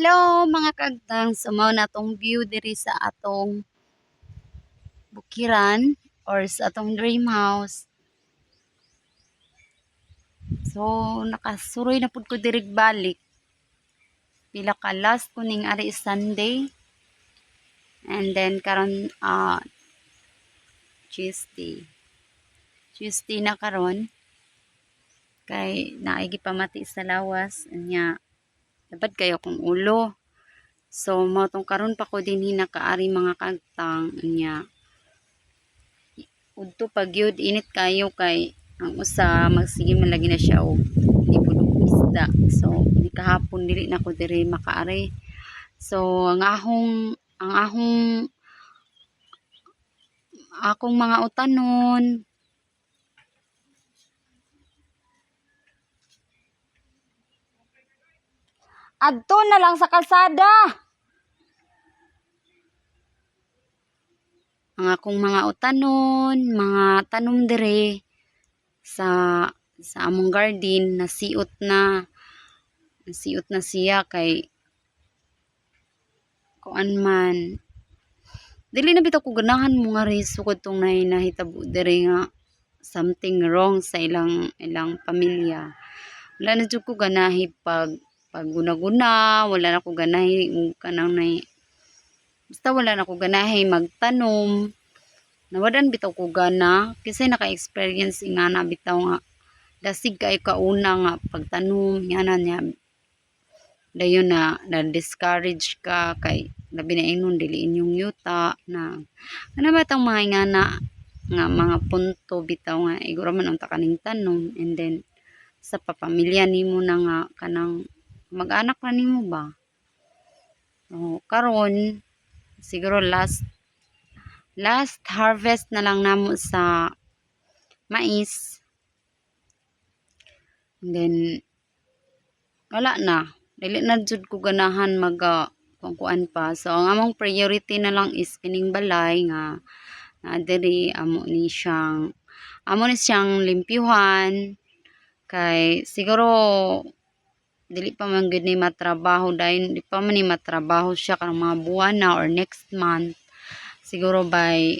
Hello, mga kaagtang, so mao na atong view diri sa atong bukiran or sa atong dream house. So nakasuroy na pud ko diri balik. Pila ka last ko ning ari Sunday. And then karon Tuesday. Tuesday na karon kay naay gipamati sa lawas nya labad kayo kong ulo. So mao tong karon pa ko dinhi nakaari, mga kaagtang, nya udto pa gyud, init kayo kay ang usa magsige man lagi na siya og libod og isda. So ni kahapon dili na ko diri makaari. So ang ahong akong mga utanon. Adto na lang sa kalsada. Ang akong mga utanon, mga tanom dire sa among garden nasiot na. Nasiot na siya kay kuan man. Dili na bitaw ko ganahan mo nga sukod tong nahitabo diri nga something wrong sa ilang pamilya. Wala na jud ko ganahi pag pagguna-guna, wala na ko ganahi og kanang nay, basta wala na ko ganahi magtanom. Nawadan bitaw ko gana kasi naka-experience ingana bitaw nga dasig kaayo kauna nga pagtanom ingana niya, dayon na na-discourage ka kay labi na ingnon dili inyong yuta na ano ba tong mga ingana nga mga punto bitaw nga iguro man unta kaning tanom, and then sa papamilya nimo na nga kanang mag-anak na nimo ba. So karon siguro last last harvest na lang namo sa mais and then wala na, dili na jud ko ganahan mag kuan pa. So ang among priority na lang is kining balay nga naa diri, amo ni siyang limpyuhan kay siguro dili pa man gyud ni matrabaho dayon, di pa man ni matrabaho siya karong mga buwan na or next month. Siguro by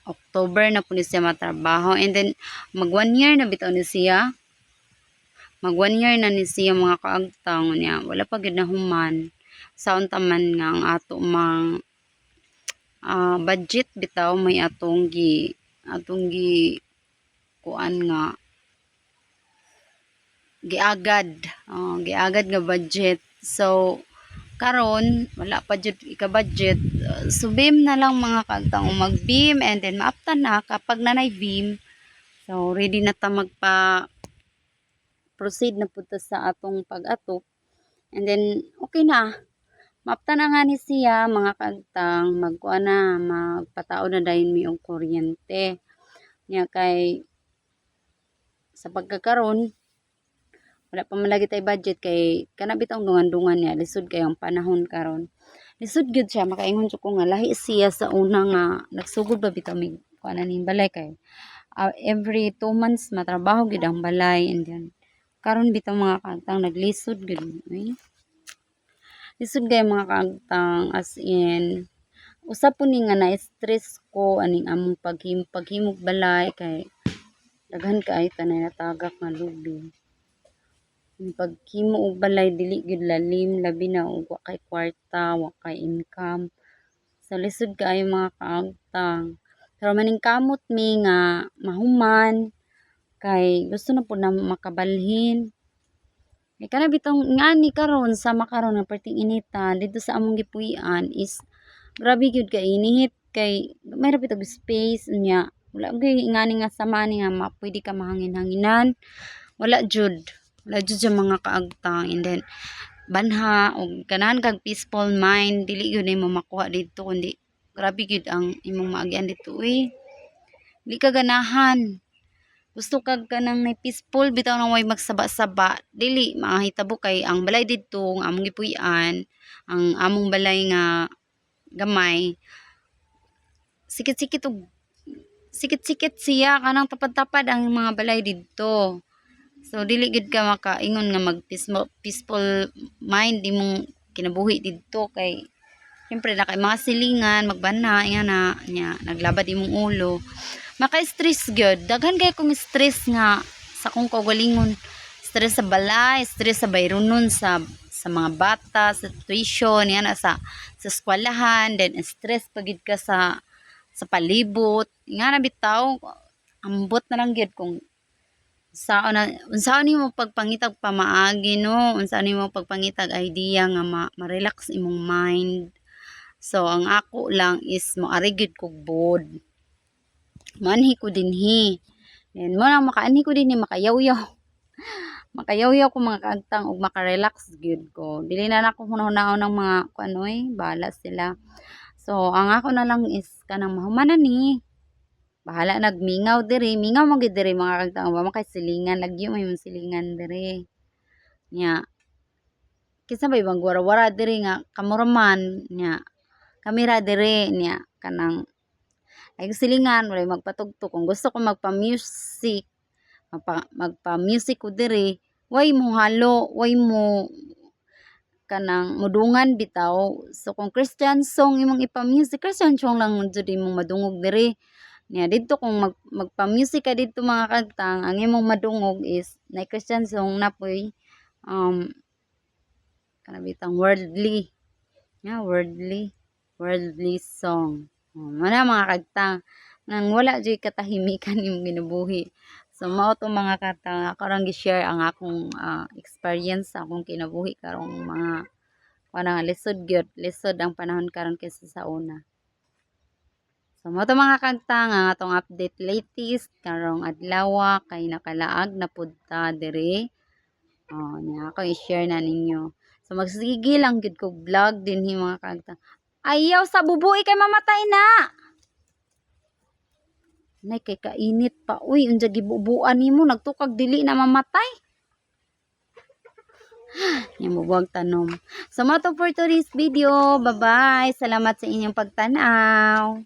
October na pud ni siya matrabaho and then mag 1 year na bitaw ni siya, mag 1 year na ni siya, mga kaagtang, niya wala pa gyud nahuman. Sa unta man nga ang ato mang budget bitaw may atong gi kuan nga giagad, oh, giagad nga budget. So karon wala pa jud ika-budget. So beam na lang, mga kaagtang, mag beam and then maaptan na kapag nanay beam. So ready na ta magpa proceed na pud ta sa atong pag-atop and then okay na, maaptan na nga ni siya, mga kaagtang. Magkuan na, magpatao na dayon mi og kuryente niya kay sa pagkakaron wala pa man lagi tay budget kay kana bitong dungan-dungan niya. Lisod kay ang panahon karon, lisod gyud siya. Makaingon jud ko nga lahi siya sa una nga nagsugod ba bitaw mig kuan ning balay kay every 2 months matrabaho gyud ang balay. And then karon bitaw, mga kaagtang, naglisod gyud, uy. Lisod kay, mga kaagtang, as in usa po ni nga na-stress ko aning among paghimog balay kay daghan kaayo tanay natagak nga lubi. Ang paghimo og balay dili gyud lalim, labi na og wa kay kwarta, wa kay income. So lisod kaayo, mga kaagtang. Pero maningkamot mi nga mahuman kay gusto na pud namo makabalhin. Kay kana bitong ngani karon sama karon nga perting inita didto sa among gipuy-an is grabe gyud ka init kay gamay ra bitog space unya wala gyud ingani nga sama ani nga pwede ka mahangin-hanginan. Wala jud. Wala jud siya, mga kaagtang. And then banha og ganahan kag peaceful mind, dili gyud nimo makuha didto kundi grabe gyud ang imong maagian didto, uy. Dili ka ganahan. Gusto kag kanang may peaceful bitaw nang way magsaba-saba, dili mahitabo kay ang balay didto nga among gipuy-an, ang among balay nga gamay, sikit-sikit og sikit-sikit siya, kanang tapad-tapad ang mga balay didto. So dili gyud ka makaingon nga mag peaceful mind imong kinabuhi didto kay siyempre na kay mga silingan, magbana nga na nya naglabad imong ulo. Maka-stress gyud. Daghan kay kong stress nga sa akong kaugalingon. Stress sa balay, stress sa bayronon, sa mga bata, sa tuition, yan sa eskwelahan, then stress pa gyud ka sa palibot. Nga na bitaw, ambot na lang gyud kung sao na unsaon nimo pagpangitag pamaagi, no, unsaon nimo pagpangitag idea nga ma-relax imong mind. So ang ako lang is moari gyud kog bod, manhi ko dinhi, then mo na makaanhi ko dinhi, makayawyaw, makayawyaw ko, mga kaagtang, ug maka-relax gyud ko. Dili na nako hunahunaon ng mga kuan oy, bahala sila. So ang ako na lang is kanang mahumanan ni bahala nagmingaw diri, mingaw man gyud diri, mga kaagtang, wa man kay silingan, lagyo may mong silingan diri nya. Kinsa bay magwara-wara diri nga kamuraman nya, kami ra diri niya, kanang ay silingan, walay magpatugtog. Kung gusto ko magpa-music, magpa-music ko diri, way mo halo, way mo kanang mudungan bitaw. So kung Christian song imong ipa-music, Christian song lang jud imong madungog diri niya. Didto kung magpa-music ka didto, mga kagtang, ang imong madungog is na Christian song na poy kana bitang worldly nga worldly song. Oh, mao na, mga kagtang, nang wala jud katahimikan imong kinabuhi. So mao to, mga kagtang, ako rang gi-share ang akong experience sa akong kinabuhi karong mga kuan nga lisod gyud, lisod ang panahon karon kaysa sa una. So mao to, mga kagtang, ang atong update latest karong adlaw kay nakalaag na pud ta diri. Oh, nya ako i-share na ninyo. So magsige lang gyud kog vlog dinhi, mga kagtang. Ayaw sa bubuy kay mamatay na. Nay kay kainit pa. Uy, unsa gibubuan nimo nagtukag dili na mamatay. Yung bubuag tanom. So, mao to for today's video. Bye-bye. Salamat sa inyong pagtanaw.